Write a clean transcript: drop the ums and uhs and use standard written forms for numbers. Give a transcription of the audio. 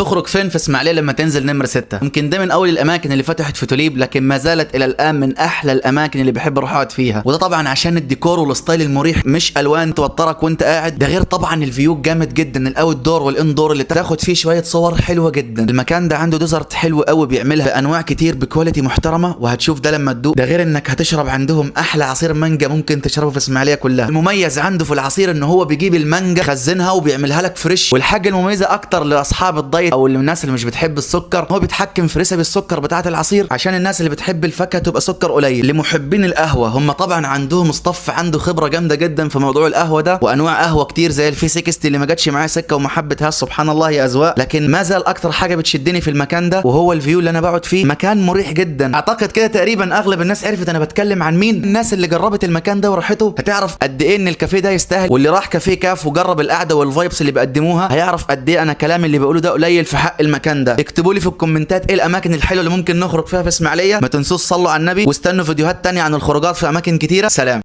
تخرج فين في اسماعيليه لما تنزل نمره 6؟ يمكن ده من اول الاماكن اللي فتحت في توليب، لكن ما زالت الى الان من احلى الاماكن اللي بحب اروح اقعد فيها، وده طبعا عشان الديكور وال style المريح، مش الوان توترك وانت قاعد. ده غير طبعا ال view الجامد جدا، ال outdoor وال indoor اللي تاخد فيه شوية صور حلوة جدا. المكان ده عنده dessert حلو قوي، بيعملها بانواع كتير ب quality محترمه، وهتشوف ده لما تدوق. ده غير انك هتشرب عندهم احلى عصير مانجا ممكن تشربه في اسماعيليه كلها. المميز عنده في العصير ان هو بيجيب المانجا خزنها وبيعملها لك fresh. والحاجة المميزة اكتر لاصحاب ال diet او الناس اللي مش بتحب السكر، هو بيتحكم في recipe السكر بتاعه العصير عشان الناس اللي بتحب الفاكهة تبقى سكر قليل. لمحبين القهوة هم طبعا عندهم staff عنده خبره جامدة جدا في موضوع القهوة ده، وانواع قهوة كتير زي ال V60 اللي ما جاتش معايا سكة وما حبيتهاش، سبحان الله يا اذواق. لكن ما زال اكتر حاجة بتشدني في المكان ده وهو ال view اللي انا بقعد فيه، مكان مريح جدا. اعتقد كده تقريبا اغلب الناس عرفت انا بتكلم عن مين. الناس اللي جربت المكان ده وراحته هتعرف قد ايه ان الكافيه ده يستاهل، واللي راح كافيه كاف وجرب القعدة وال vibes اللي بيقدموها هيعرف قد ايه انا كلامي اللي بقوله ده قليل في حق المكان ده. اكتبوا لي في الكومنتات ايه الاماكن الحلوة اللي ممكن نخرج فيها في اسماعيليه. ما تنسوش صلوا على النبي، واستنوا فيديوهات تانية عن الخروجات في اماكن كتيرة. سلام.